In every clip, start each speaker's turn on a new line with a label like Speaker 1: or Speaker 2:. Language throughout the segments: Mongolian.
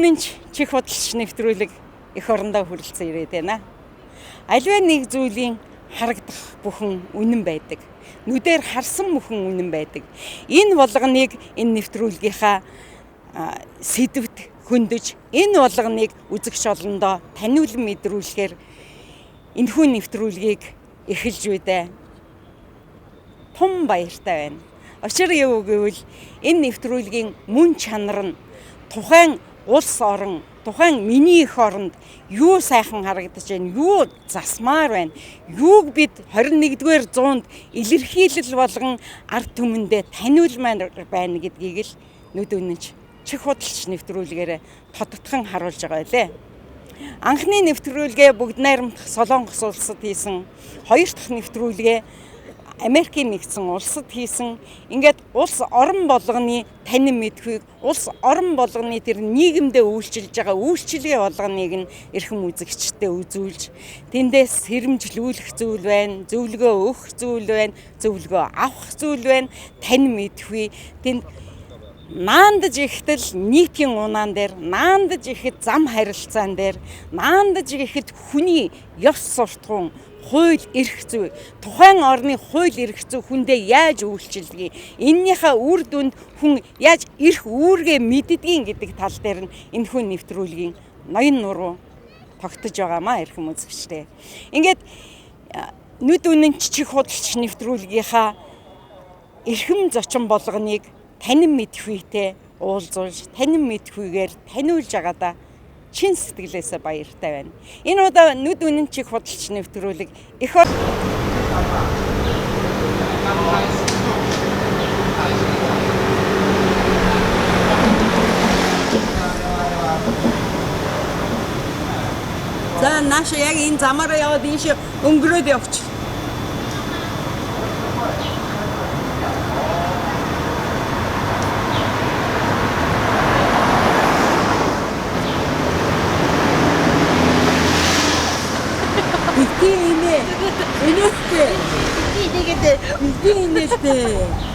Speaker 1: үнэнч чих худалч нэвтрүүлэг эх орондоо хүрэлцэн ирээд байна. Аливаа нэг зүйлийн харагдах бүхэн үнэн байдаг. Нүдээр харсан бүхэн үнэн байдаг. Энэ болгоныг энэ нэвтрүүлгийнхаа сэдвт хөндөж, энэ болгоныг үзэгч олондоо таниулан мэдрүүлэхээр энэхүү нэвтрүүлгийг эхэлж үйдэ. Тум баяртай байна. Учир юу гэвэл энэ нэвтрүүлгийн мөн чанар нь тухайн улс орон, тухайн миний эх оронд юу сайхан харагдаж байна, юу засмаар байна, юуг бид 21-р зуунд илэрхийлэл болгон ард түмэндээ таниулмаар байна гэдгийг л нүд үнэнч чих худалч нэвтрүүлгээрээ тодтогхон харуулж байгаа байлээ. Анхны нэвтрүүлгээ бүгд найрамдах Солонгос улсад хийсэн, хоёр дахь нэвтрүүлгээ Америкийн нэгдсэн улсад хийсэн. Ингээд улс орон болгоны танин мэдхүйг, улс орон болгоны тэр нийгэмдээ үйлчилж байгаа үйлчилгээ болгоныг нь эрхэм үзэгчдэд үзүүлж, тэндээс сэрэмжлүүлэх зүйл байна, зөвлөгөө өгөх зүйл байна, зөвлөгөө авах зүйл байна, танин мэдхүй. Тэнд наандаж ихтэл нийтийн унаан дээр, наандаж ихэд зам харилцаан дээр, наандаж ихэд хүний ёс суртахуун, хууль эрх зүй, тухайн орны хууль эрх зүй хүндээ яаж үйлчилдгийг, эннийхээ үр дүнд хүн яаж эрх үүргээ мэддгийг гэдэг тал дээр нь энэхүү нэвтрүүлгийн ноён нуруу тогтож байгаамаа эрхэм үзэгчдээ. Ингээд нүд үнэнч чих худалч нэвтрүүлгийнхаа эрхэм зочин болгоныг танин мэдхүйтэй уулзуулж, танин мэдхүйгээр таниулж байгаадаа чин сэтгэлээсээ баяртай байна. Энэ удаа нүд үнэн чих худалч нэвтрүүлэг эх За нааша яг энэ замаараа яваад ийш өнгөрөөд явчих. Бити инээ. Инээхтэй.
Speaker 2: Бити инээгээд
Speaker 1: бити инээлтэй.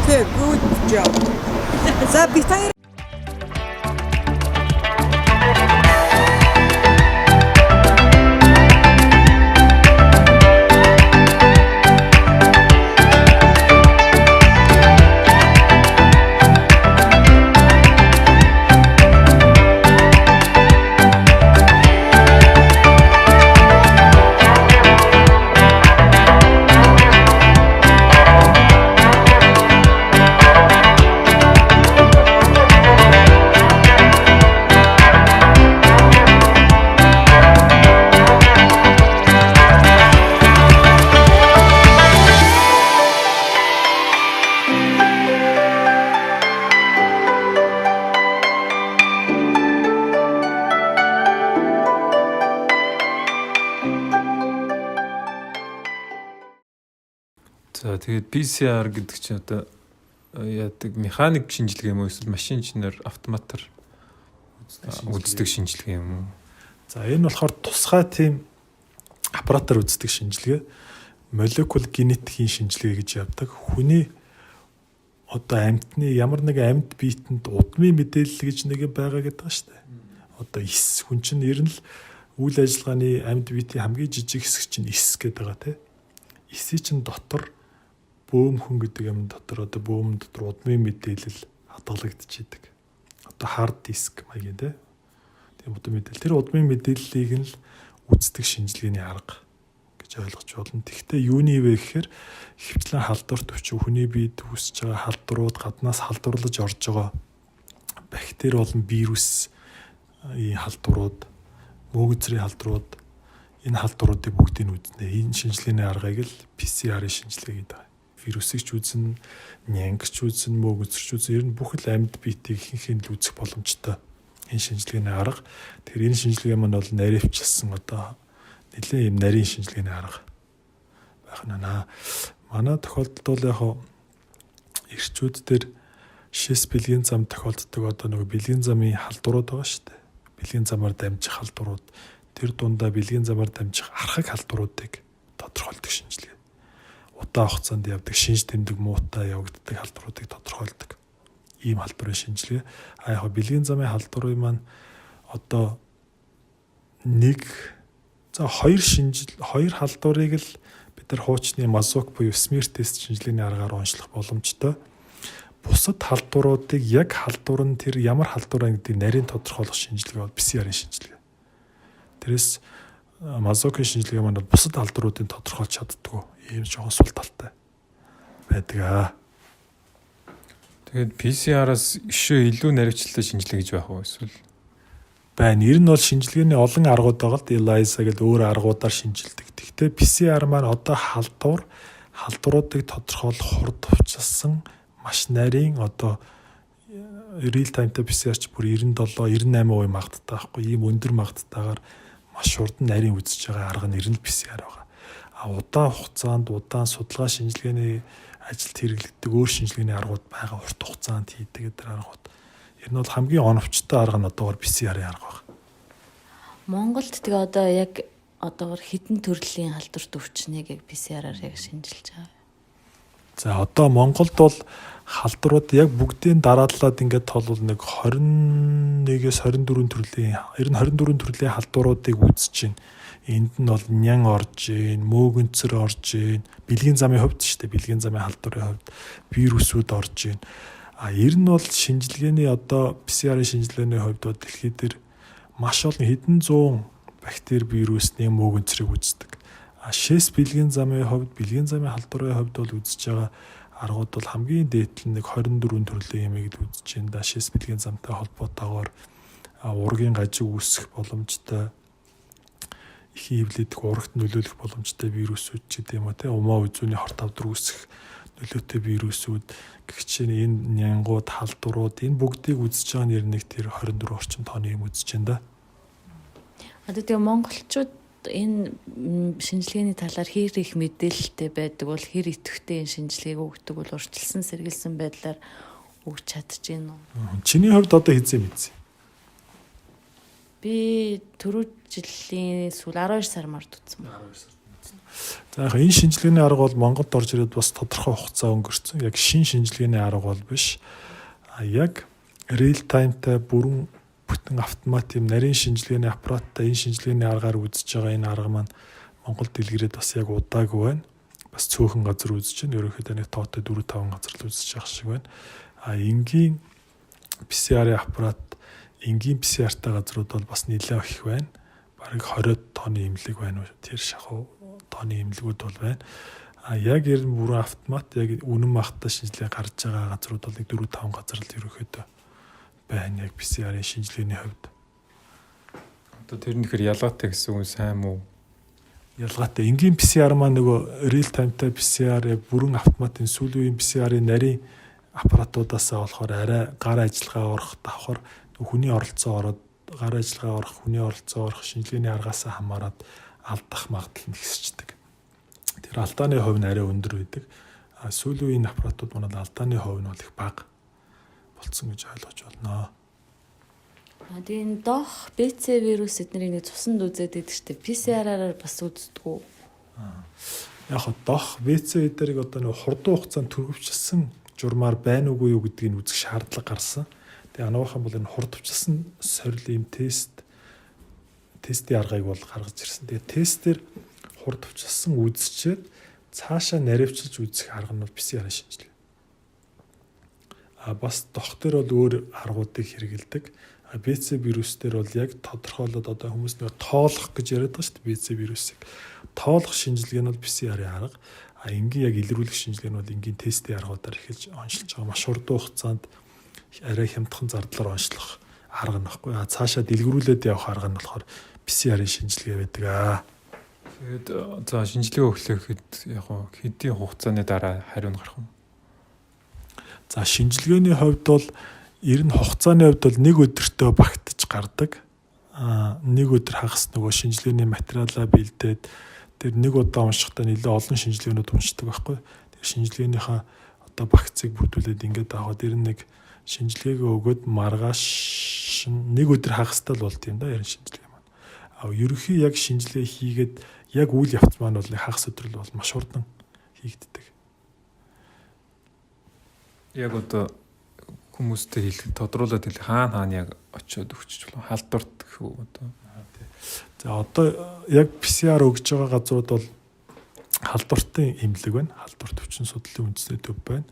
Speaker 1: Okay, good job. За бид хоёр
Speaker 3: За тэгээд PCR гэдэг чинь одоо яадаг механик шинжилгээ юм уу эсвэл машин инженер автоматар үздэг шинжилгээ юм уу?
Speaker 4: За энэ болохоор тусгай тийм аппаратаар үздэг шинжилгээ, молекул генетикийн шинжилгээ гэж явдаг. Хүний одоо амьтны ямар нэгэн амьд биетэнд удмын мэдээлэл гэж нэг байгаа гэдэг нь шүү дээ. Одоо эс хүн чинь ер нь л үйл ажиллагааны амьд биетийн хамгийн жижиг хэсэг чинь эс гэдэг байгаа тийм. Эсийн чинь дотор бөөмхөн гэдэг юм дотор одоо бөөмөн дотор удмын мэдээлэл хадгалагдчихэдэг. Одоо хард диск маягийн тийм. Тийм удмын мэдээлэл. Тэр удмын мэдээллийг нь л үздэг шинжилгээний арга гэж ойлгож болно. Тэгэхдээ юуны вэ гэхээр хөвчлэн халдвар төвчин хүний биед үүсэж байгаа халдварууд гаднаас халдварлаж орж байгаа бактери болон вирус ийм халдварууд, мөөгзрийн халдварууд, энэ халдваруудыг бүгдийг нь үзнэ. Энэ шинжилгээний аргыг л PCR-ийн шинжилгээ гэдэг. Вирусыг ч үзнэ, нянгч үзнэ, мөөгзөрч үзнэ. Ер нь бүх л амьд биетийг ихэнх нь л үзэх боломжтой. Энэ шинжилгээний арга. Тэгэхээр энэ шинжилгээ маань бол наривчилсан одоо нэлээд юм нарийн шинжилгээний арга байх нь. Манай тохиолдолд бол яг эрчүүд дээр шээс бэлгийн зам тохиолддог одоо нөгөө бэлгийн замын халдварууд байгаа шүү дээ. Бэлгийн замаар дамжих халдварууд, тэр дундаа бэлгийн замаар дамжих архаг халдваруудыг тодорхойлдог шинжилгээ. Удаан хугацаанд явдаг шинж тэмдэг муутай явагддаг халдваруудыг тодорхойлдог ийм халдварын шинжилгээ. А яг бэлгийн замын халдварын маань одоо нэг за хоёр шинжил хоёр халдварыг л бид нар хуучны мазок буюу smear тест шинжилгээний аргаар онцлох боломжтой. Бусад халдваруудыг яг халдвар нь тэр ямар халдвар гэдгийг нарийн тодорхойлох шинжилгээ бол PCR-ийн шинжилгээ. Тэрээс мазокийн шинжилгээ маань бусад халдваруудыг тодорхойлж чаддгүй ийм жоохон сул талтай байдаг аа.
Speaker 3: Тэгээд PCR-аас өшөө илүү наривчлалтай шинжилгээ гэж байх уу эсвэл
Speaker 4: байна. Ер нь бол шинжилгээний олон аргууд байгаа л ELISA гэдэг өөр аргуудаар шинжилдэг. Гэхдээ PCR маань одоо халдваруудыг тодорхойлох хурд хувьчилсан маш нарийн одоо real time-тай PCR ч бүр 97 98% магадтай байхгүй, ийм өндөр магадтайгаар маш хурдан нарийн үзэж байгаа арга нь ер нь PCR байгаа. А удаан хугацаанд удаан судалгаа шинжилгээний ажилд хэрэглэгддэг өөр шинжилгээний аргууд байгаа, урт хугацаанд хийдэг гэдэг аргууд. Ер нь бол хамгийн оновчтой арга нь одоогор PCR-ийн арга байна.
Speaker 2: Монголд тэгээ одоо яг одоогор хэдэн төрлийн халдварт өвчнийг яг PCR-аар яг шинжилж байгаа?
Speaker 4: За одоо Монголд бол халдварууд яг бүгдийн дарааллаад ингээд толвол нэг 21-ээс 24 төрлийн, ер нь 24 төрлийн халдваруудыг үзэж байна. Энд нь бол нян орж ийн, мөөгөнцөр орж ийн, бэлгийн замын хувьд шүү дээ, бэлгийн замын халдварын хувьд вирусүүд орж ийн. А ер нь бол шинжилгээний одоо PCR-ын шинжилгээний хувьд бол дэлхий дээр маш олон хэдэн зуун бактери, вирусны мөөгөнцрийг үздэг. А шээс бэлгийн замын хувьд, бэлгийн замын халдварын хувьд бол үзэж байгаа аргууд бол хамгийн дээд нь нэг 24 төрлийн юмыг л үзэж байна да. Шээс бэлгийн замтай холбоотойгоор ургийн гажиг үүсэх боломжтой, ихийн хөвлөдөх урагт нөлөөлөх боломжтой вирусүүд ч гэдэг юм уу те, умаа үзүүний хорт хавдар үүсэх нөлөөтэй вирусүүд гэх чинь энэ нянгууд, халдварууд энэ бүгдийг үзэж байгаа нь ер нь нэг тэр 24 орчим тооны юм үзэж байна да.
Speaker 2: Одоо тэгээ монголчууд энэ шинжилгээний талаар хэр их мэдээлэлтэй байдаг бол, хэр идэвхтэй энэ шинжилгээг өгдөг бол, урьдчилсан сэргийлсэн байдлаар өгч чадаж гин үү?
Speaker 4: Чиний хувьд одоо хэзээ мэдсэн?
Speaker 2: Би түрүү жилийн сүүл 12 сар март үзсэн.
Speaker 4: 12 сард үзсэн. За яг энэ шинжилгээний арга бол Монголд орж ирээд бас тодорхой хугацаа өнгөрцөн. Яг шин шинжилгээний арга бол биш. А яг real time-тай бүрэн бүтэн автомат юм нарийн шинжилгээний аппараттай энэ шинжилгээний аргаар үзэж байгаа энэ арга маань Монгол дэлгэрээд бас яг удаагүй байна. Бас цөөхөн газар үзэж байна. Ерөнхийдөө нэг тоотой 4 5 газар л үзэж байгаа шиг байна. А энгийн PCR-ийн аппарат, энгийн PCR-тай газрууд бол бас нэлээд их байна. Бараг 20 тооны эмнэлэг байна уу? Тэр шахуу тооны эмнэлгүүд бол байна. А яг ер нь бүрэн автомат яг үнэн магтаа шинжилгээ гарч байгаа газрууд бол нэг 4 5 газар л ерөнхийдөө байна яг PCR-ийн шинжилгээний хувьд.
Speaker 3: Одоо тэр нь хэр ялгаатай гэсэн үг, сайн муу?
Speaker 4: Ялгаатай. Энгийн PCR маань нөгөө real time-тай PCR яг бүрэн автоматын сүүлийн үеийн PCR-ийн нарийн аппаратуудаасаа болохоор арай гар ажиллагаа орох давхар хүний оролцоо ороод, гар ажиллагаа орох, хүний оролцоо орох шинжилгээний аргаасаа хамаарат алдах магадлал нь ихсчдэг. Тэр алдааны хувь нь арай өндөр байдаг. А сүүлийн үеийн аппаратууд маань алдааны хувь нь бол их бага болцсон гэж ойлгож байна.
Speaker 2: А тэгээ энэ дох, БЦ вирус эднийг нэг цуснд үзээд байдаг шүү дээ. PCR-аар бас үздэг үү?
Speaker 4: Яг хоо дох, БЦ эднэрийг одоо нэг хурдан хугацаанд төрөвчлсөн журмаар байна уугүй юу гэдгийг үзэх шаардлага гарсан. Тэгээ ануухан бол энэ хурдвчилсан сорил ийм тестийн аргыг бол гаргаж ирсэн. Тэгээ тестээр хурдвчилсан үзчихэд цаашаа наривчилж үзэх арга нь бол PCR шинжилгээ. А бас дох дээр бол өөр аргуудыг хэрэгэлдэг. А БЦ вирус дээр бол яг тодорхойлоод одоо хүмүүс нэг тоолох гэж яриад байгаа шүү дээ, БЦ вирусыг. Тоолох шинжилгээ нь бол PCR-ийн арга. А энгийн яг илрүүлэх шинжилгээ нь бол энгийн тестийн аргуудаар эхэлж онцолж байгаа. Маш хурдан хугацаанд арай хямдхан зардлаар онцлох арга нь баггүй. А цаашаа дэлгэрүүлээд явах арга нь болохоор PCR-ийн шинжилгээ байдаг аа.
Speaker 3: Тэгээд за шинжилгээ өглөөхөд яг хэдийн хугацааны дараа хариу нь гарах юм?
Speaker 4: За шинжилгээний хувьд бол Ер нь хугацааны хувьд бол нэг өдөртөө багтаж гардаг. Нэг өдөр хагас нөгөө шинжилгээний материалаа бэлдээд тэр нэг удаа уншихдаа нэлээд олон шинжилгээнүүд уншдаг байхгүй. Тэр шинжилгээнийхээ одоо багцыг бүрдүүлээд ингээд аваад ер нь нэг шинжилгээгээ өгөөд маргааш нэг өдөр хагастай л болд юм да ер нь шинжилгээ маань. А ерөнхий яг шинжилгээ хийгээд яг үйл явц маань бол нэг хагас өдөр л бол маш хурдан хийгддэг.
Speaker 3: Яг одоо хүмүүстэй хэлэх тодруулаад хэлэх хаана хаана яг очиод өгчөж болох халдварт гэх үү одоо.
Speaker 4: За одоо яг PCR өгж байгаа газрууд бол халдвартын эмнэлэг байна. Халдвар төвчин судлалын үндэсний төв байна.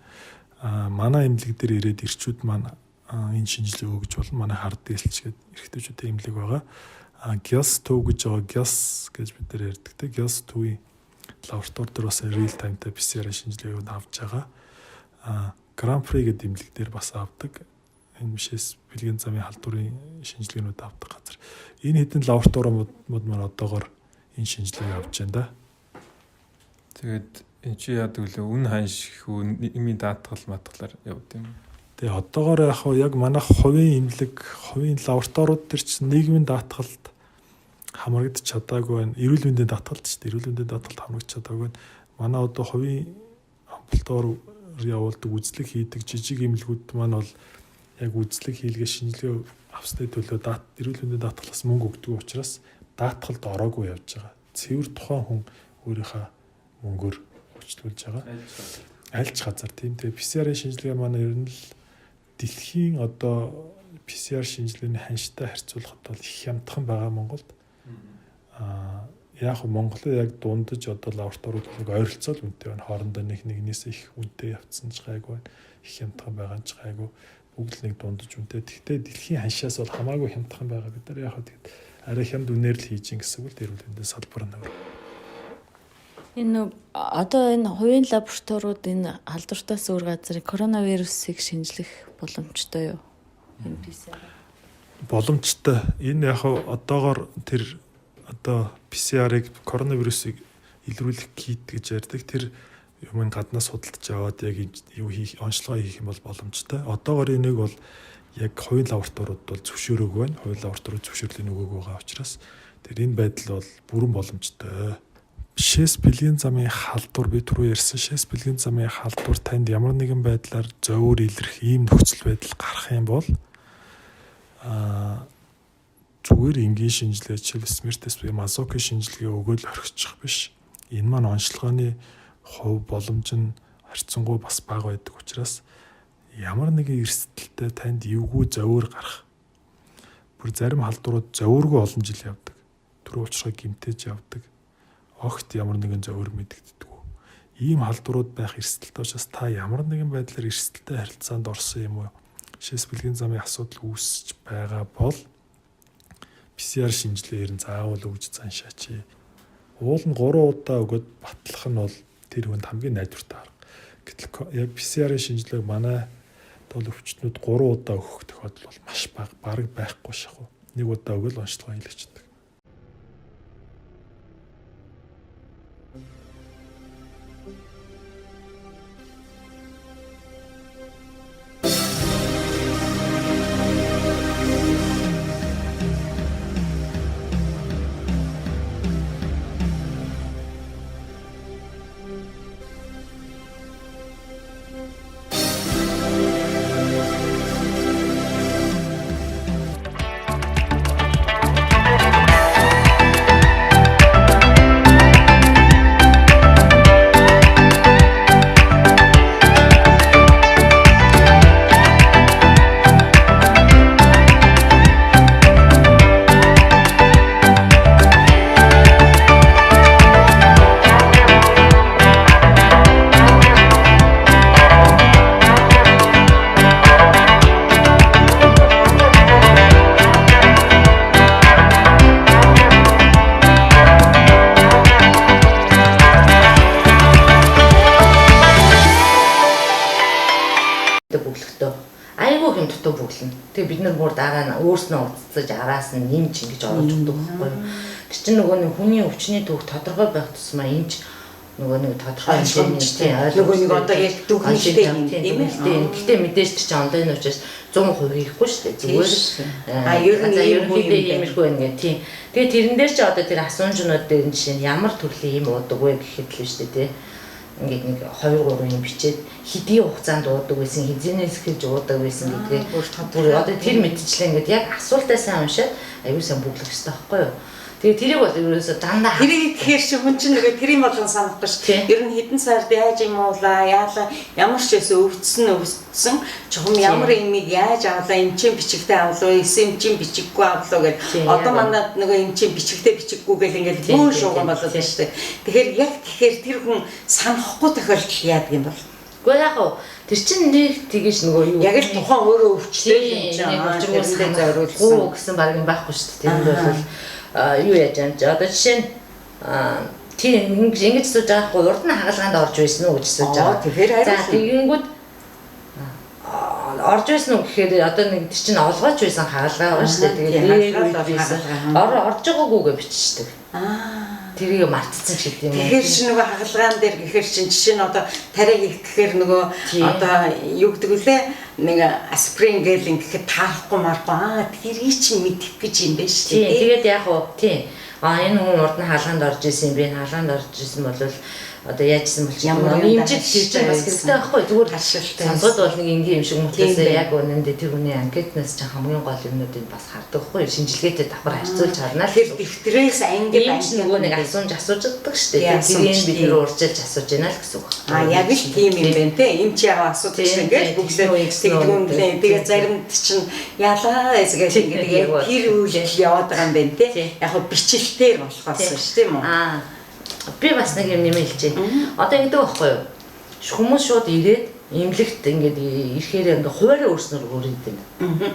Speaker 4: Манай эмнэлэг дээр ирээд эрчүүд маань энэ шинжилгээ өгж болно. Манай хард дэлч гэдэг эрэгтэйчүүдийн эмнэлэг байгаа. Гялс төв гэж байгаа. Гялс гэж бид нар ярьдаг те. Гялс төвийн лаборатори дээр бас real time-тай PCR шинжилгээг авч байгаа. Гран При гэдэг эмнэлэг дээр бас авдаг. Энэ бишээс бэлгийн замын халдварын шинжилгээнүүд авдаг газар. Энэ хэдэн лабораториуд маань одоогоор энэ шинжилгээг авч байна да.
Speaker 3: Тэгээд энэ чи яадаг лээ үн ханш гэх үү эмийн даатгал матгалаар явд юм.
Speaker 4: Тэгээ одоогоор яг хав яг манайх хувийн эмнэлэг, хувийн лабораториуд төр чинь нийгмийн даатгалд хамрагдаж чадаагүй байна. Эрүүл мэндийн даатгалд ч эрүүл мэндийн даатгалд хамрагдаж чадаагүй байна. Манай одоо хувийн амбулатори явуулдаг үзлэг хийдэг жижиг эмнэлгүүд маань бол яг үзлэг хийлгээ шинжилгээ авсны төлөө эрүүл мэндийн даатгалаас мөнгө өгдөг учраас даатгалд ороогүй явж байгаа. Цэвэр тухайн хүн өөрийнхөө мөнгөөр хөгжүүлж байгаа. Аль ч газар тийм. Тэгээ PCR-ийн шинжилгээ маань ер нь л дэлхийн одоо PCR шинжилгээний ханштай харьцуулахад бол их хямдхан байгаа Монголд. Яг Монголын яг дундаж одоо лабораториуд нэг ойролцоол үнэтэй байна. Хоорондоо нэг нэгнээс их үнэтэй явцсан ч гайгүй байна. Их хямдхан байгаа ч гайгүй. Бүгд л нэг дундаж үнэтэй. Гэхдээ дэлхийн ханшаас бол хамаагүй хямдхан байгаа. Бид нар яг тэгэд арай хямд үнээр л хийж гин гэсэн үг л эрүүл мэндийн салбар нь.
Speaker 2: Энэ одоо энэ хувийн лабораториуд энэ халдвартаас өөр газар коронавирусыг шинжлэх боломжтой юу? Энэ PCR
Speaker 4: боломжтой. Энэ яг одоогоор тэр одоо PCR-ыг коронавирусыг илрүүлэх кит гэж ярьдаг. Тэр юм гаднаас судалдаж аваад яг юу хийх онцлогоо хийх юм бол боломжтой. Одоогоор энийг бол яг хувийн лабораториуд бол зөвшөөрөөгүй байна. Хувийн лабораториуд зөвшөөрлийг өгөөгүй байгаа учраас тэр энэ байдал бол бүрэн боломжтой. Шээс бэлгийн замын халдвар би түрүү ярьсан шээс бэлгийн замын халдвар танд ямар нэгэн байдлаар зовөр илэрх ийм нөхцөл байдал гарах юм бол зүгээр энгийн шинжилгээ жишээл смэр тест буюу мазоки шинжилгээ өгөөл орхичих биш. Энэ маань онцлогооны хувь боломж нь харьцангуй бас бага байдаг учраас ямар нэгэн эрсдэлтэй танд эвгүй зовөр гарах. Бүр зарим халдварууд зовөргүй олон жил явдаг. Төрөө учраа гимтээж явдаг. Огт ямар нэгэн зовөр мэдэгддэг. Ийм халдварууд байх эрсдэлтэй учраас та ямар нэгэн байдлаар эрсдэлтэй харилцаанд орсон юм уу? Шээс бэлгийн замын асуудал үүсэж байгаа бол PCR шинжилгээ ер нь заавал өгж заншаач. Уул нь 3 удаа өгөөд батлах нь бол тэр хүнд хамгийн найдвартай арга. Гэтэл яг PCR-ийн шинжилгээг манай бол өвчтнүүд 3 удаа өгөх тохиолдол бол маш бага, бараг байхгүй шахав. Нэг удаа өгөөл онцлогоо хийлгэждэг.
Speaker 5: Тэгээ бид нар бүр дараа нь өөрснөө уццаж араас нь нэмж ингэж оруулж өгдөг байхгүй юу. Тэр чинь нөгөө нэг хүний өвчний түүх тодорхой байх тусмаа эмч Нөгөө нэг тодорхой хэмжээний
Speaker 1: нөгөө нэг одоо яг дүгнэлттэй юм
Speaker 5: тийм ээ. Гэтэ мэдээж тэр чинь онлайн учраас 100% хийхгүй шүү дээ. Зүгээр
Speaker 1: ер нь
Speaker 5: ерөнхийдөө иймэрхүү байна гэх тийм. Тэгээ тэрэн дээр чи одоо тэр асуумжнууд дээр нь жишээ нь ямар төрлийн юм уудаг вэ гэхэд л шүү дээ тий. Ингээд нэг 2 3 юм бичээд хэдийн хугацаанд уудаг байсан, хэзээнээс эхэлж уудаг байсан гэдгээ бүр одоо тэр мэдчлээ ингээд яг асуултаа сайн уншаад аюу сайн бүглэх хэрэгтэй байхгүй юу? Тэгээ тэрийг бол ерөөсөө дандаа
Speaker 1: тэрийг тэгэхээр чи хүн чинь нөгөө тэрийн болгон санахгүй ш. Ер нь хэдэн сард яаж юм уулаа, яалаа, ямар ч байсан өвдсөн чухам ямар имийг яаж авлаа, эмчийн бичигтэй авлаа, эсэм эмчийн бичиггүй авлаа гэл. Одоо манад нөгөө эмчийн бичигтэй бичиггүй гэл ингээд бөөн шууган болоод байна шүү дээ. Тэгэхээр яг тэгэхээр тэр хүн санахгүй тохиолдол яадаг юм бол?
Speaker 5: Гэхдээ яг уу тэр чинь нэг тэгэж нөгөө юу
Speaker 1: яг л тухайн өөрөө өвчтэй юм чинь
Speaker 5: тэрэндээ зориулсан гэсэн баг юм байхгүй шүү дээ. Тэрэнд бол юу яаж юм чи одоо жишээ нь тийм ингэж сууж байгаа хгүй урд нь хагалгаанд орж байсан уу гэж сууж байгаа.
Speaker 1: Тэгэхээр
Speaker 5: за тэгэнгүүт орж байсан уу гэхээр одоо нэг тэр чинь олгооч байсан хагалгаа байгаа шүү дээ. Тэгээд дээр байсан. Орж байгаагүй гэж биччихдэг. Тэрийг мартцсан ч гэдэг юм уу.
Speaker 1: Тэгэхээр чи нөгөө хагалгаан дээр гэхэр чинь жишээ нь одоо тариа хийх гэхээр нөгөө одоо юу гэдэг вүлээ нэг аспирин гэл ингэхэд таарахгүй марахгүй тэрийг чинь мэдэх гэж юм байна шүү
Speaker 5: дээ. Тэгээд яг уу тийм энэ хүн урд нь хаалгаанд орж исэн юм бэ? Хаалгаанд орж исэн бол одоо яажсэн бол
Speaker 1: ямар
Speaker 5: эмчиг тэр чинь бас хэрэгтэй байхгүй зүгээр
Speaker 1: харшилтай
Speaker 5: сонсоод бол нэг энгийн юм шиг мөртлөөсөө яг үнэндээ тэр хүний анкетнаас чинь хамгийн гол юмнуудыг бас хардаг байхгүй шинжилгээтэй давхар харьцуулж харнаа
Speaker 1: тэр дэвтрээс анги
Speaker 5: анги нөгөө нэг асуумж асууж чаддаг шүү дээ. Тэрийг бид нэр урьдчилж асууж байна л гэсэн үг.
Speaker 1: Яг л тийм юм байна те. Эмч яав асуудаг шиг ингээд бүгдээ тэгдгүүн тэгээ заримд чинь ялаа эсгээд ингээд яг тэр үйлдэл яваад байгаа юм байна те. Яг бичлэлтээр болохоос шүү тийм үү.
Speaker 5: Би бас нэг юм нэмээ хэлчихье. Одоо ингэдэг байхгүй юу? Хүмүүс шууд ирээд эмнэлэгт ингээд ирэхээр ингээд хуваараа өөрснөр өөрөд юм.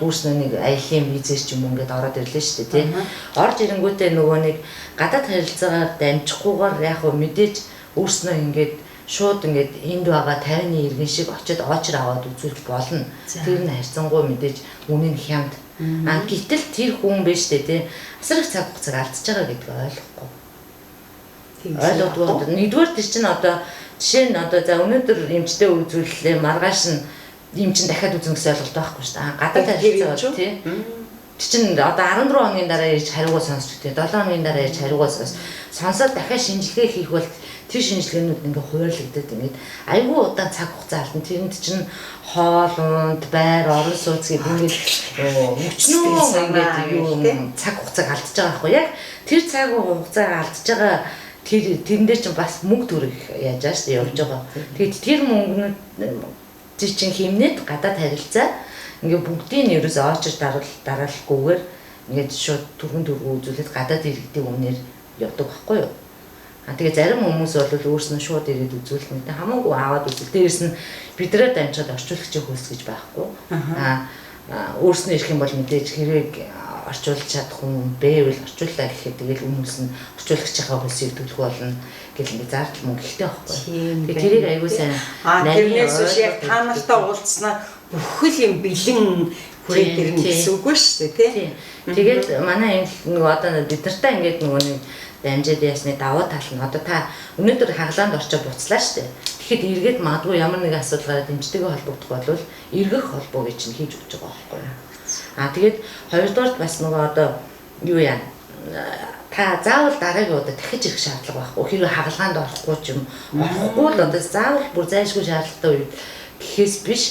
Speaker 5: Өөрснөө нэг аялын визээс ч юм уу ингээд ороод ирлээ шүү дээ, тий. Орж ирэнгүүтээ нөгөө нэг гадаад харилцаагаар дамжихгүйгээр яг хөө мэдээж өөрснөө ингээд шууд ингээд энд байгаа 50-ны иргэн шиг очиод очр аваад үзүүлэх болно. Тэр нь харьцангуй мэдээж үнэ нь хямд. Гэтэл тэр хүн биш үү, тий. Асар их цаг хугацааг алдчихж байгаа гэдгийг ойлгохгүй. Ойлгодгоо. Нэгдүгээр тэр чинь одоо жишээ нь одоо за өнөөдөр эмчтэй үзүүллээ маргааш нь эмчин дахиад үзнэ гэсэн ойлголт байхгүй шүү дээ. Гадаад харилцаа тий. Тэр чинь одоо 14 хоногийн дараа ирж хариугаа сонсч гэдэг. 7 хоногийн дараа ирж хариугаа сонсоод дахиад шинжилгээ хийх бол тэр шинжилгээнүүд ингээ хуваарлагдаад ингээд айгүй удаан цаг хугацаа алдна. Тэрэнд чинь хоол унд, байр, орон сууц гэдэг ингээд өчнөө ингээд юу цаг хугацааг алдчихж байгаа байхгүй яг тэр цаг хугацааг алдчихж байгаа тэрэн дээр чинь бас мөнгө төгрөг яаж байгаа шүү дээ явж байгаа. Тэгээд тэр мөнгөнүүд тэр чинь хэмнээд гадаад харилцаа ингээ бүгдийг нь ерөөсөө очир дараалахгүйгээр ингээд шууд түргэн түргэн үзүүлээд гадаад иргэдийн өмнөр явдаг байхгүй юу? Тэгээ зарим хүмүүс бол өөрснөө шууд ирээд үзүүлэх нь хамаагүй аваад үзэл. Дээрээс нь бидрээ дамжаад орчуулагчийн хөлс гэж байхгүй. Өөрснөө ирэх юм бол мэдээж хэрэг орчуулж чадах хүн бэвэл орчууллаа гэхэд тэгэл хүмүүс нь орчуулагчийнхаа хөлсийг төлөх болно гэл ингээ зардал мөнгө ихтэй байхгүй. Тэгээ тэрийг аягүй сайн
Speaker 1: тэрнээс биш яг та нартай уулзснаа бүхэл юм бэлэн хүрээд ирнэ гэсэн үг шүү дээ тий.
Speaker 5: Тэгээд манай юм нөгөө одоо бид нартай ингээд нөгөө нэг дамжаад ясны давуу тал нь одоо та өнөөдөр хаглаанд орчоо буцлаа шүү дээ. Тэгэхэд эргээд магадгүй ямар нэгэн асуудал гараад эмчтэйгээ холбогдох бол эргэх холбоо гэж нь хийж өгч байгаа байхгүй юу. Тэгээд хоёрдугаарт бас нөгөө одоо юу яа та заавал дараагийн удаа дахиж ирэх шаардлага байхгүй. Хэрвээ хагалгаанд орохгүй ч юм орохгүй л одоо заавал бүр зайлшгүй шаардлагатай үед гэхээс биш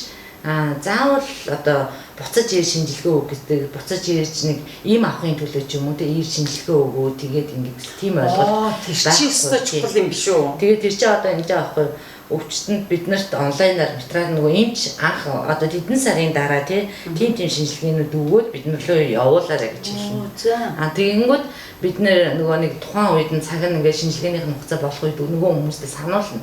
Speaker 5: заавал одоо буцаж ир шинжилгээ өг гэдэг буцаж ирж нэг ийм авахын төлөө ч юм уу тэ ир шинжилгээ өгөө тэгээд ингэж тийм ойлголт
Speaker 1: тэр чинь өстой чухал юм биш үү.
Speaker 5: Тэгээд тэр чинь одоо ингэж байгаа байхгүй өвчтөнд бид нарт онлайнаар материал нөгөө эмч анх одоо тэдэн сарын дараа тийм шинжилгээнүүд өгөөд бид нар лөө явуулаарай гэж хэлнэ. Тэгэнгүүт бид нөгөө нэг тухайн үед нь цаг нь ингээд шинжилгээнийх нь хугацаа болох үед нөгөө хүмүүстэй сануулна.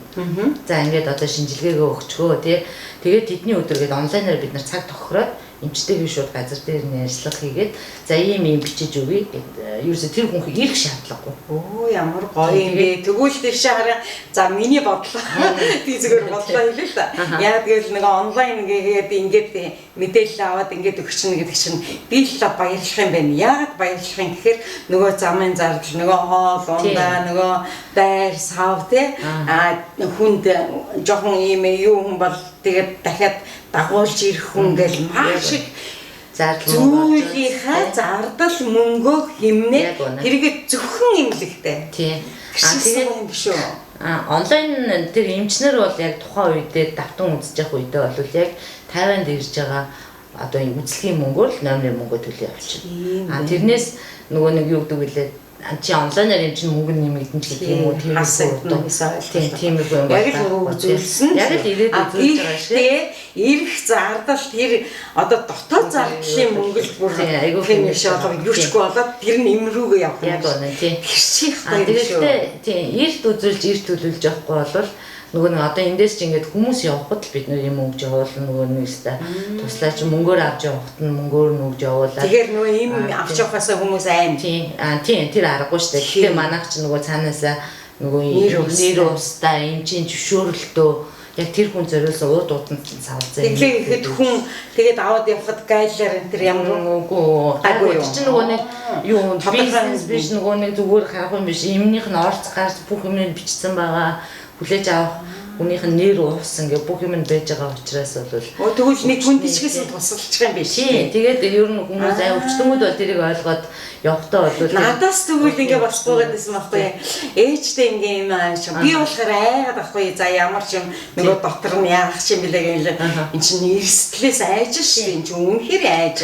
Speaker 5: За ингээд одоо шинжилгээгээ өгчгөө тий. Тэгээд тэдний өдөр гээд онлайнаар бид нар цаг тохироод Эмчтэйгээ шууд газар дээр нь ярьцлага хийгээд за ийм ийм бичиж өгье гэд. Ерөөсө тэр хүн ирэх шаардлагагүй.
Speaker 1: Оо, ямар гоё юм бэ. Тэгвэл тэр шаараа за миний бодлоо. Би зүгээр бодлоо хэлээ л да. Яг тэгэл нэг онлайн ингээд ингээд мэдээлэл аваад ингээд өгчнө гэдэг чинь би л баярлах юм байна. Яагаад баярлах юм гэхээр нөгөө замын зардал, нөгөө хоол ундаа, нөгөө байр сав те а хүнд жоохон ийм юу хүн бол тэгээд дахиад дагуулж ирэх хүн гэл маш их
Speaker 5: зардал
Speaker 1: зүйлийнхаа зардал мөнгөө хэмнээ тэргээ зөвхөн имлэгтэй.
Speaker 5: Тийм.
Speaker 1: А тэгээд юм биш үү?
Speaker 5: А онлайн тэр эмчнэр бол яг тухайн үедээ давтан үзэж явах үедээ бол яг Тайванд ирж байгаа одоо үзлэгийн мөнгөөр л номерын мөнгө төлөө явчихна. А тэрнээс нөгөө нэг юу гэдэг вүлээ чи онлайнаар юм чинь мөнгө нэмэгдэн ч гэдэг юм уу, тийм үү, тийм үү юм
Speaker 1: байна. Яг л үзүүлсэн.
Speaker 5: Яг л ирээд үзүүлж байгаа
Speaker 1: шиг. Ирэх зардал тэр одоо дотоод зардлын мөнгө л бүр
Speaker 5: айгүй
Speaker 1: юм шиг болоо юучгүй болоод тэр нь им рүүгээ явах
Speaker 5: юм. Яг үнэ тийм.
Speaker 1: Тэр чих гоё юм
Speaker 5: шүү. Тийм, эрт үзүүлж эрт төлөвлөж явахгүй бол нөгөө нэг одоо эндээс чи ингээд хүмүүс явахад л бид нэр юм өгж явуулна, нөгөө нэг өста туслаач мөнгөөр авч явахад нь мөнгөөр нь өгж явуулаа.
Speaker 1: Тэгэхээр нөгөө юм авч явахаасаа хүмүүс айн.
Speaker 5: Тийм. А тийм, тэр аргагүй шүү дээ. Гэхдээ манайх чи нөгөө цаанаасаа нөгөө нэр уустай эмчийн зөвшөөрөлтөө яг тэр хүн зориулсан ууд ууданд савлзаа.
Speaker 1: Тэгэхээр ихэд хүн тэгээд аваад явхад гайлаар энэ тэр ямар
Speaker 5: үгүй гайгүй юу? Чи нөгөө нэг юу бизнес биш, нөгөө нэг зүгээр харах юм биш. Эмнийх нь орц гарц бүх юм нь бичсэн байгаа. Хүлээж авах хүнийх нь нэр уус ингээ бүх юм нь байж байгаа учраас бол
Speaker 1: тэгвэл нэг хүн тийчгээс тусалчих юм биш.
Speaker 5: Тэгээд ер нь хүмүүс ай өвчтөнгүүд бол тэрийг ойлгоод явахтаа бол
Speaker 1: надаас тэгвэл ингээ болохгүй гэдсэн байхгүй. Ээжтэй ингээ юм ааш. Би болохоор айгаад байхгүй. За ямар ч юм нөгөө дотор нь яах юм бэлээ гэнэ. Энд чинь эрсдлээс айж шүү. Энд чинь үнэхээр айж.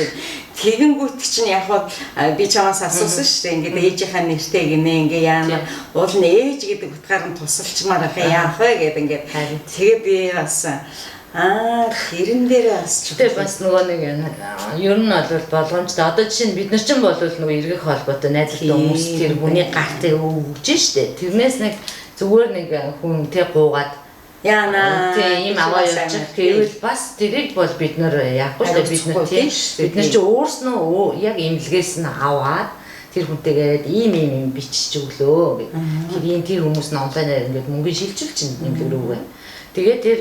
Speaker 1: Тэгэнгүүт чинь яг хуу би чамаас асуусан шүү дээ. Ингээд ээжийнхаа нэртэй гинэ ингээ яана. Уул нь ээж гэдэг утгаар нь тусалчмаар байх яах вэ гэд ингээд. Тэгээ би бас тэрэн дээр бас
Speaker 5: ч бас нөгөө нэг ер нь бол болгоомжтой. Одоо жишээ нь бид нар чинь бол нөгөө эргэх холбоотой найзалтай хүмүүс тэр хүний гартыг өгж штэ. Тэрнээс нэг зүгээр нэг хүн тэ гуугаад
Speaker 1: яана
Speaker 5: тийм ийм аваа явчих гэвэл бас тэрийг бол бид нар яахгүй шүү дээ. Бид нар тийм бид нар чи өөрснөө яг имлгээс нь аваад тэр хүнтэйгээд ийм ийм юм бичиж өглөө гэд. Тэр ийм тэр хүмүүс нь онлайнаар ингээд мөнгө шилжүүл чинь имлэг рүүгээ. Тэгээд тэр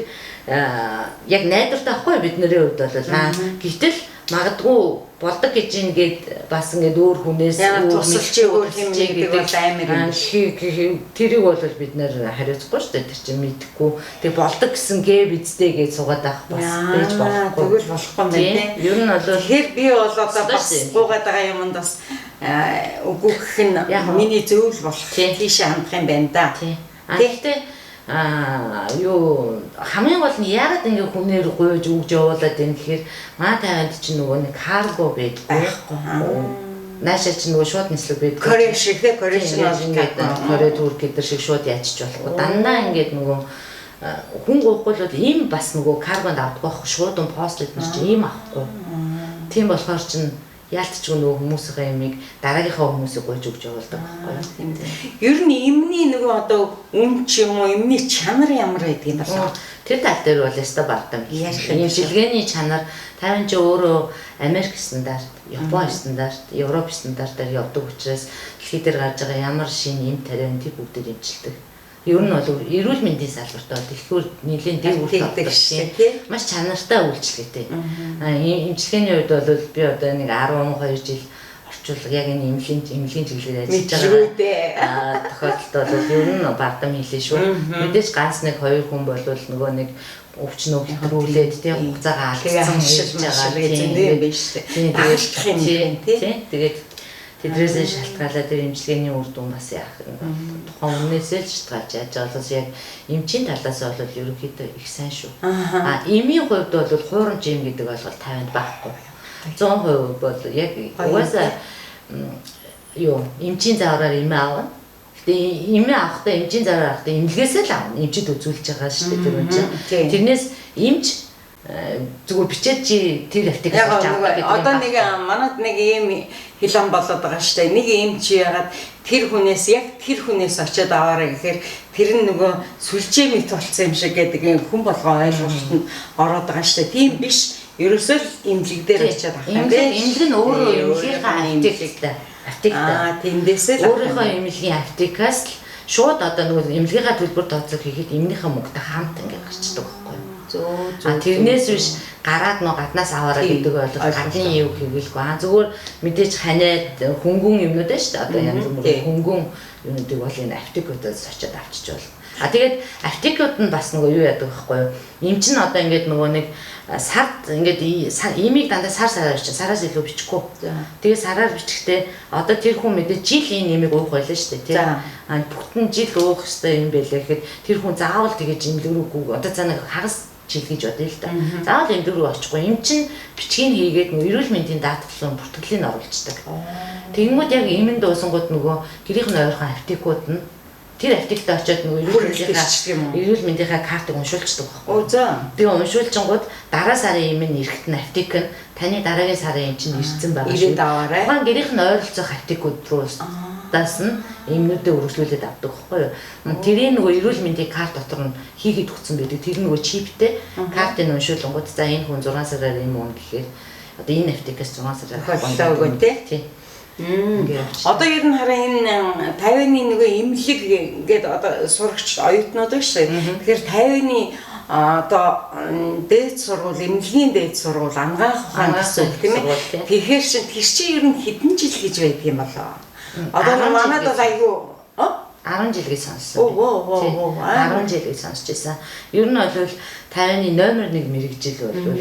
Speaker 5: яг найдвартай байхгүй бид нарын хувьд бол гэтэл магадгүй болдог гэж ингээд бас ингээд өөр хүнээс
Speaker 1: тусалж өөр юм гэдэг бол амар
Speaker 5: юм шиг тэрийг бол бид нэр хариуцахгүй шүү дээ. Тэр чинь мэдэхгүй. Тэг болдог гэсэн гэ бидтэй гэж суугаад авах бас байж болохгүй.
Speaker 1: Тэгвэл болохгүй юм байна тийм.
Speaker 5: Ер нь бол
Speaker 1: тэгэхээр би бол одоо бас гуугаад байгаа юмд бас үгүй гэх нь миний зөв л болох тийшээ хандах юм байна да.
Speaker 5: Гэхдээ юу хамгийн гол нь яагаад ингэ хүнээр гуйж өгж явуулаад байна гэхээр маа тавинд чинь нөгөө нэг карго байдаг
Speaker 1: байхгүй.
Speaker 5: Наашаа чинь нөгөө шууд нислэг байдаг.
Speaker 1: Корей шиг те, Корей шиг
Speaker 5: ингээд Корей, Турк гэдэг шиг шууд ячиж болохгүй. Дандаа ингээд нөгөө хүн гуйхгүй л бол ийм бас нөгөө каргонд авдаг байхгүй, шууд пост эднэр чинь ийм авахгүй. Тийм болохоор чинь яалтчгүй нөгөө хүмүүсийнхээ ямиг дараагийнхаа хүмүүсийг гуйж өгч явуулдаг байхгүй юу.
Speaker 1: Тийм. Ер нь эмний нөгөө одоо үн ч юм уу эмний чанар ямар байдаг юм болоо.
Speaker 5: Тэр тал дээр бол яста бардам. Имчилгээний чанар 50 чи өөрөө Америк стандарт, Япон стандарт, Европ стандартаар явдаг учраас дэлхий дээр гарч байгаа ямар шинэ эм тариан тэр бүгдээр эмчилдэг. Ер нь бол эрүүл мэндийн салбарт бол дэлхүүр нэлээд дээгүүр тавьдаг шээ. Маш чанартай үйлчилгээтэй. Эмчилгээний хувьд бол би одоо нэг 12 жил орчуулга яг энэ эмнэлгийн чиглэлээр ажиллаж байгаа. Тохиолдолд бол ер нь бардам хэлээ шүү. Мэдээж ганц нэг хоёр хүн бол нөгөө нэг өвчнөө хэтрүүлээд тий хугацаагаа алдсан хийж байгаа
Speaker 1: юм биш үү.
Speaker 5: Тийм тэгээд тэдрээсээ шалтгаалаад тэр эмчилгээний үр дүн бас яах юм тухайн өмнөөсөө л шалтгаалж яаж байгаа болохоос яг эмчийн талаас бол ерөнхийдөө их сайн шүү. А эмийн хувьд бол хуурамч эм гэдэг ойлголт 50-нд байхгүй. 100% бол яг угаасаа юу эмчийн заавраар эмээ авна. Гэтэ эмээ авахдаа эмчийн заавраар авахдаа эмнэлгээсээ л авна. Эмчид үзүүлж байгаа шүү дээ тэр хүн чинь. Тэрнээс эмч зүгээр бичээд чи тэр аптекээс авч авдаг
Speaker 1: гэдэг. Одоо нэг манад нэг ийм хилэн болоод байгаа шүү дээ. Нэг эмч яагаад тэр хүнээс яг тэр хүнээс очиад аваарай гэхээр тэр нь нөгөө сүлжээ мэт болцсон юм шиг гэдэг хүн болгоо ойлголтод ороод байгаа шүү дээ. Тийм биш. Ерөөсөө л эмнэлэг дээр очиад авах юм байна.
Speaker 5: Эмнэлэг нь өөрөө эмнэлгийнхаа аптектай. Аптектай.
Speaker 1: Аа, тэндээсээ л
Speaker 5: өөрийнхөө эмнэлгийн аптекаас л шууд одоо нөгөө эмнэлгийнхаа төлбөр тооцоо хийхэд эмнийхээ мөнгөтэй хамт ингээд гарчдаг байхгүй юу?
Speaker 1: Зөө зөө.
Speaker 5: А тэрнээс биш гараад нөө гаднаас аваарай гэдэг бол гадны юу хийгэлгүй. А зүгээр мэдээж ханиад хөнгөн юмнууд байна шүү дээ. Одоо янз бүрийн хөнгөн юмнуудыг бол энэ аптекуудаас очиад авчиж болно. А тэгээд аптекууд нь бас нөгөө юу яадаг байхгүй юу? Эм чинь одоо ингээд нөгөө нэг сард ингээд имийг дандаа сар сараар бичих, сараас илүү бичихгүй. Тэгээд сараар бичихтэй одоо тэр хүн мэдээ жил энэ имийг уух байлаа шүү дээ, тийм. А бүтэн жил уух ёстой юм байлаа гэхэд тэр хүн заавал тэгэж эмнэлэг рүү гүг. Одоо за нэг хагас жил гэж бодъё л да. Заавал эмнэлэг рүү очихгүй. Эм чинь бичгийг хийгээд нөгөө эрүүл мэндийн даатгалын бүртгэлийг оруулцдаг. Тэгэнгүүт яг эмэн дуусангууд нөгөө гэрийнх нь ойрхон аптекууд нь тэр аптект очиод нөгөө эрүүл мэндийнхаа картыг уншуулчихдаг байхгүй.
Speaker 1: Оо за.
Speaker 5: Тэгээ уншуулчингууд дараа сарын юм нь эрэхт нь аптек нь таны дараагийн сарын юм чинь ирсэн байгаа шүү.
Speaker 1: Ирээд аваарай.
Speaker 5: Тухайн гэрийнх нь ойролцоох аптекууд руу даас нь эмнүүдээ үргэлжлүүлээд авдаг байхгүй юу. Тэрийн нөгөө эрүүл мэндийн карт дотор нь хийгээд өгсөн байдаг. Тэр нөгөө чиптэй картыг уншуулангууд за энэ хүн 6 сараар юм уун гэхээр одоо энэ аптекээс 6 сараар
Speaker 1: хөллөө өгөө тий. Одоо ер нь хараа энэ Тайваны нөгөө эмнэлэг гээд одоо сурагч оюутнууд байна шүү дээ. Тэгэхээр Тайваны одоо дээд сургууль, эмнэлгийн дээд сургууль, анагаах ухаан гэсэн үг тийм ээ. Тэгэхээр чинь тэр чинь ер нь хэдэн жил гэж байдаг юм болоо. Одоо манад бол айгүй
Speaker 5: 10 жил гэж сонссон. 10 жил гэж сонсч байсан. Ер нь бол Тайваны номер 1 мэргэжил бол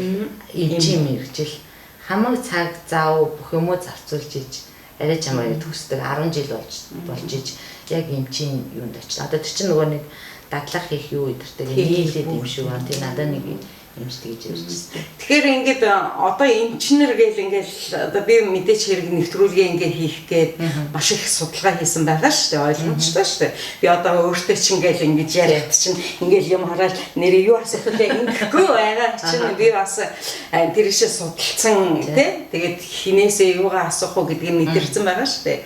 Speaker 5: эмчийн мэргэжил. Хамаг цаг зав бүх юмуу зарцуулж иж арай чамаа төгсдөг 10 жил болж иж яг эмчийн юунд очно. Одоо тэр чинь нөгөө нэг дадлах хийх юу өдөртэй нийлээд юм шиг байна. Тийм надад нэг эмчтэй гэж ярьжсэн.
Speaker 1: Тэгэхээр ингээд одоо эмчнэр гээл ингээд одоо би мэдээч хэрэг нэвтрүүлгээ ингээд хийх гээд маш их судалгаа хийсэн байгаа шүү дээ. Ойлгомжтой шүү дээ. Би одоо өөртөө чинь гээл ингээд яриад чинь ингээд юм хараад нэрээ юу асуух вэ ингэхгүй байгаа чинь би бас тэр шиг судалсан тий. Тэгээд хинээсээ юугаа асуух уу гэдгийг мэдэрсэн байгаа шүү дээ.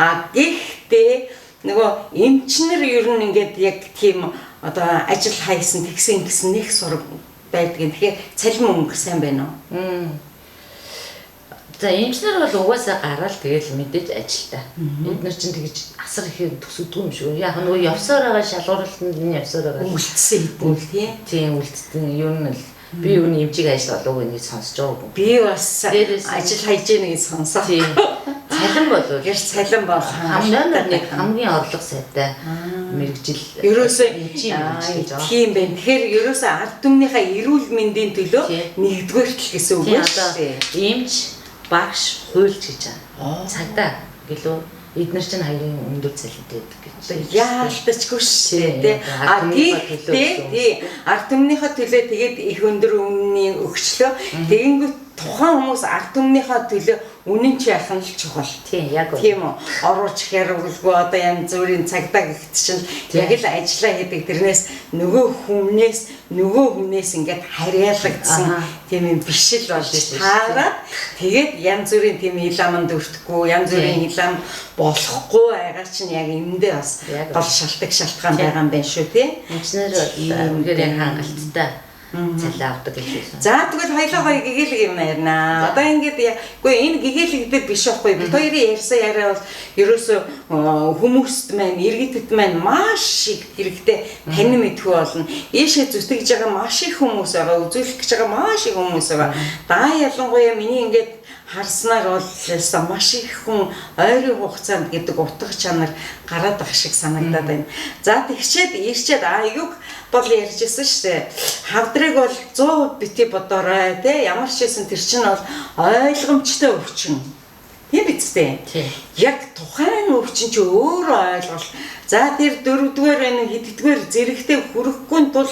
Speaker 1: А гэхдээ нөгөө эмчнэр ер нь ингээд яг тийм одоо ажил хайсан тэгсэн гэсэн нэг сураг байдаг юм. Тэгэхээр цалин мөнгө сайн байна уу?
Speaker 5: За эмчнэр бол угаасаа гараал тэгэл мэдээж ажилтаа. Эд нар чинь тэгж асар ихээр төсөгдөг юм шиг. Яг нөгөө явсаар байгаа шалгуурлалтанд нь явсаар байгаа.
Speaker 1: Үлдсэн хэдэн л тийм.
Speaker 5: Тийм үлдсэн. Ер нь л би юу нэг эмчиг ажил болоогүй нэг сонсож байгаагүй.
Speaker 1: Би бас ажил хайж гэнэ гэж сонсоо.
Speaker 5: Тийм. Цалин болов.
Speaker 1: Гэр цалин бол
Speaker 5: номер 1 хамгийн орлого сайтай мэргэжил.
Speaker 1: Ерөөсөө
Speaker 5: эмчийн мэргэжил гэж байна.
Speaker 1: Тийм байна. Тэгэхээр ерөөсөө ард түмнийхээ эрүүл мэндийн төлөө нэгдүгээрт л гэсэн үг байна шүү дээ.
Speaker 5: Эмч, багш, хуульч гэж байна. Цагдаа гэлөө эднэр чинь хамгийн өндөр цалинтай байдаг гэж.
Speaker 1: Яалтчгүй шүү дээ. А гэхдээ тий ард түмнийхээ төлөө тэгээд их өндөр үнийн өгчлөө. Тэгэнгүүт тухайн хүмүүс ард түмнийхээ төлөө үнэн чи яах нь л чухал.
Speaker 5: Тийм яг
Speaker 1: үү. Тийм үү. Оруулж хариулгүй одоо янз бүрийн цагдаа гихт чинь яг л ажиллаа хийдэг. Тэрнээс нөгөө хүнээс ингээд харьяалагдсан тийм юм бишил болж таарад тэгээд янз бүрийн тийм ил аманд өртөхгүй, янз бүрийн ил ам болохгүй байгаа чинь яг эндээ бас гол шалтгаан байгаа юм байна шүү тий.
Speaker 5: Инженер бол үнэхээр яг хангалттай цалин авдаг гэж хэлсэн.
Speaker 1: За тэгвэл хоёлоо гоё гэгээлэг юм ярина. Одоо ингээд үгүй энэ гэгээлэг дээр биш байхгүй. Бид хоёрын ярьсан яриа бол ерөөсөө хүмүүст маань, иргэдэд маань маш их хэрэгтэй танин мэдхүү болно. Ийшээ зүтгэж байгаа маш их хүмүүс байгаа, үзүүлэх гэж байгаа маш их хүмүүс байгаа. Даа ялангуяа миний ингээд харснаар бол ёстой маш их хүн ойрын хугацаанд гэдэг утга чанар гараад ах шиг санагдаад байна. За тэгчээд ирчээд юг бол ярьж ирсэн шүү дээ. Хавдрыг бол 100% бити бодоорой те ямар ч байсан тэр чинь бол ойлгомжтой өвчин. Тийм биз дээ. Яг тухайн өвчин чи өөрөө ойлголт. За тэр дөрөвдүгээр энэ хэддүгээр зэрэгтэй хүрэхгүй тул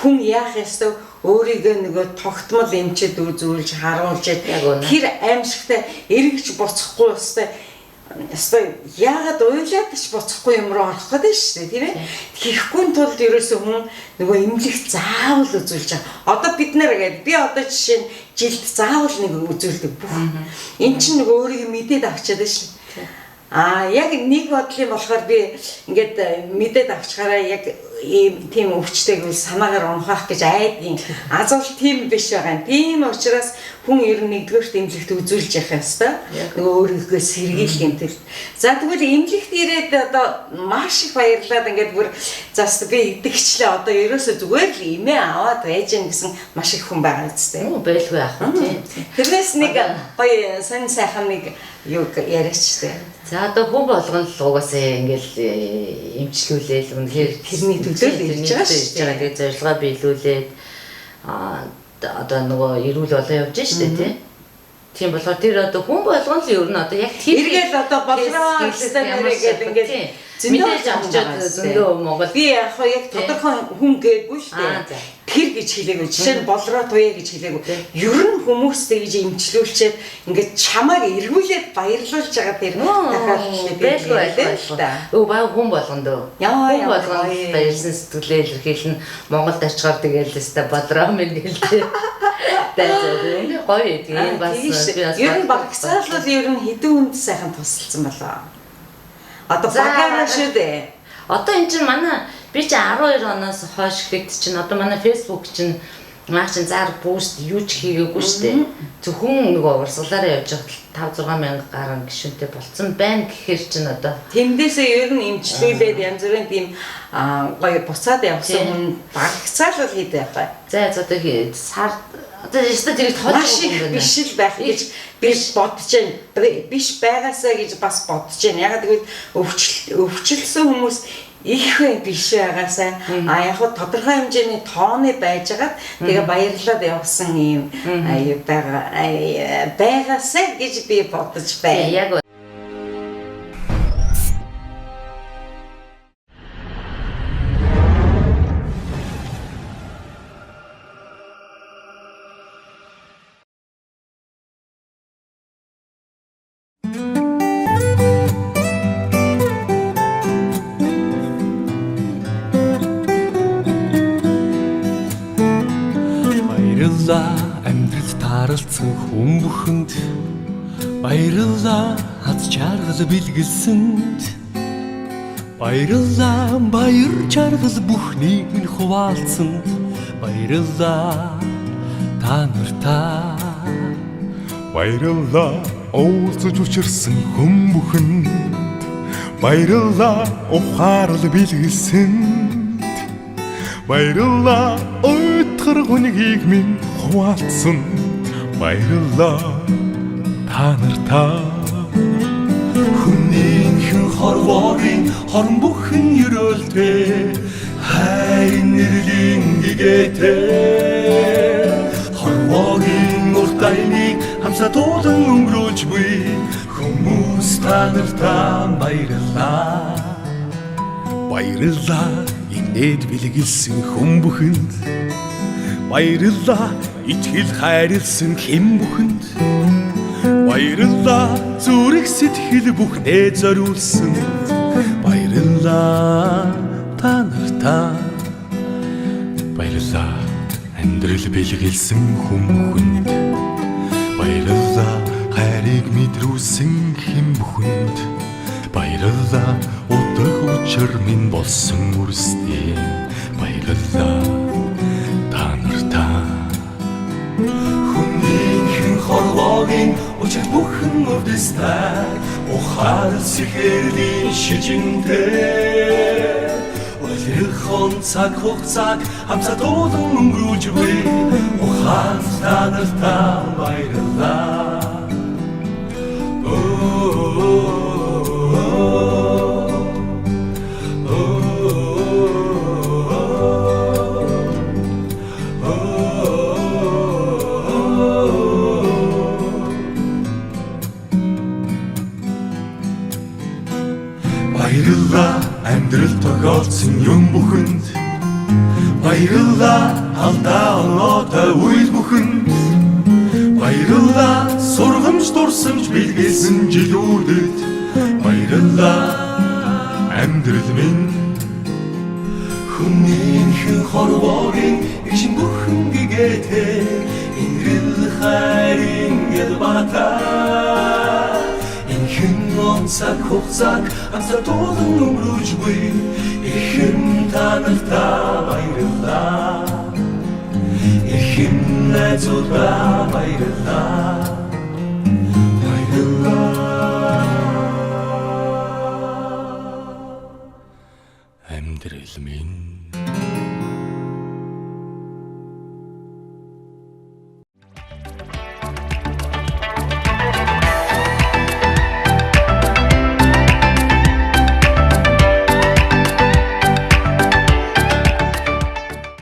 Speaker 1: хүн яах ёстой өөрийгөө нөгөө тогтмол эмчэд үзүүлж харуулж тэр аимшигтай эргэж буцахгүй ёстой яагаад уйлаад ч буцахгүй юм руу орох гэдэг шүү дээ тийм ээ. Тэгэхгүй тулд ерөөсөө хүн нөгөө эмнэлэг заавал үзүүлж байгаа. Одоо бид нэр гээд би одоо жишээ нь жилд заавал нэг үзүүлдэг бүх. Эн чинь нөгөө өөрийгөө мэдээд авчиад шүү дээ. Аа яг нэг бодлын болохоор би ингээд мэдээд авчгаараа яг ийм тийм өвчтэйг үл санаагаар унхаах гэж айдгийн. Аз бол тийм биш байгаа юм. Тийм учраас хүн ер нь нэгдүгээрт эмнэлэгт үзүүлж явах ёстой. Нөгөө өөрийгөө сэргийлэх юм тул. За тэгвэл эмнэлэгт ирээд одоо маш их баярлаад ингээд бүр зас би идэгчлээ одоо ерөөсөө зүгээр л имээ аваад байж гэн гэсэн маш их хүн байгаа үстэй.
Speaker 5: Байлгүй яах вэ тийм.
Speaker 1: Тэрнээс нэг гоё сонь сайхан нэг юу яриач тээ.
Speaker 5: За одоо хүн болгоно л угаасаа ингээл эмчлүүлээл үнэхээр
Speaker 1: тэрний төлөө л ирж байгаа шүү
Speaker 5: дээ. Тэгээ зорилгоо биелүүлээд одоо нөгөө эрүүл болоо явж штэ тий. Тийм болохоор тэр одоо хүн болгоно л ер нь одоо яг
Speaker 1: тэр эргээл одоо болроо гэсэн нэрээ гээд ингээд
Speaker 5: мэдээж авчаад зөндөө Монгол
Speaker 1: би яг яг тодорхой хүн гээгүй шүү дээ. Тэр гэж хэлээгүй. Жишээ нь болроо туяа гэж хэлээгүй. Ер нь хүмүүс тэгж имчлүүлчихэд ингээд чамааг эргүүлээд баярлуулж байгаа тэр
Speaker 5: тохиолдол байлгүй байлгүй. Өө баг хүн болгоно дөө. Хүн болгоно баярлсан сэтгэлээ илэрхийлнэ. Монголд очихоор тэгэл өстой болроо минь гэл тээ. Дайзаа гоё тийм бас
Speaker 1: би бас ер нь багцаалал ер нь хэдэн хүнд сайхан тусалсан болоо. Одоо багаараа шүү дээ.
Speaker 5: Одоо эн чинь манай би чи 12 оноос хойш гэхэд чинь одоо манай Facebook чинь маа чин зар буст юу ч хийгээгүй шүү дээ. Зөвхөн нөгөө урсгалаараа явж байхад 5 6 мянга гарan гишүүнтэй болцсон байна гэхээр чинь одоо
Speaker 1: тэндээсээ ер нь эмчлүүлээд янз бүрийн тийм гоё буцаад явсан хүн багцаалал хийдэг байх.
Speaker 5: За одоо сар одоо ястаа тэрийг
Speaker 1: тоож биш л байх гэж би бодож байна. Биш байгаасаа гэж бас бодож байна. Ягаад гэвэл өвчлсөн хүмүүс их биш байгаасаа а яг хөө тодорхой хэмжээний тооны байжгаад тэгээ баярлаад явсан юм байгаа байгаасаа гэж би бодож байна.
Speaker 5: Яг
Speaker 6: Хүн бүхэнд баярлалаа аз жаргал бэлгэлсэнд баярлалаа баяр жаргал бүхнийг минь хуваалцсанд баярлалаа та нартаа
Speaker 7: баярлалаа уулзаж учирсан хүн бүхэнд баярлалаа ухаарл бэлгэлсэнд баярлалаа уйтгар хүнгийг минь хуваалцсан баярлалаа та нартаа
Speaker 6: хүнийхэн хорвоорын хорон бүхэн ерөөлтэй хайр нэрлийн гэгээтэй хорвоогийн урт аймыг хамсаа туулан өнгөрүүлж буй хүмүүс та нартаа баярлалаа
Speaker 7: баярлалаа инээд бэлгэлсэн хүн бүхэнд баярлалаа итгэл хайрлсан хэн бүхэнд баярлалаа зүрх сэтгэл бүхнээ зориулсан баярлалаа та нартаа баярлалаа амьдрал бэлгэлсэн хүн бүхэнд баярлалаа хайрыг мэдрүүлсэн хэн бүхэнд баярлалаа утга учир минь болсон үрсдээ баярлалаа та нартаа
Speaker 6: хүнийхэн хорвоогийн учир бүхэн өвдөстэй ухаал сэхэрлийн шижинтэй улирхон цаг хугацааг хамсаа туулан өнгөрүүлж буй ухаал та нартаа баярлалаа
Speaker 7: Баярлалаа амьдрал тохиолдсон юм бүхэнд баярлалаа алдаа оноотой үйл бүхэнд баярлалаа сургамж дурсамж бэлгэлсэн жилүүдэд баярлалаа амьдрал минь
Speaker 6: хүнийхэн хорвоогийн ишин бүхэн гэгээтэй инрэл хайрын ялбатай инхэн он цаг хугацаа цаг амсаа туулан өнгөрүүлж буй эхэм та нартаа баярлалаа. Эхэм найзуудаа баярлалаа. Баярлалаа. Амьдрал минь.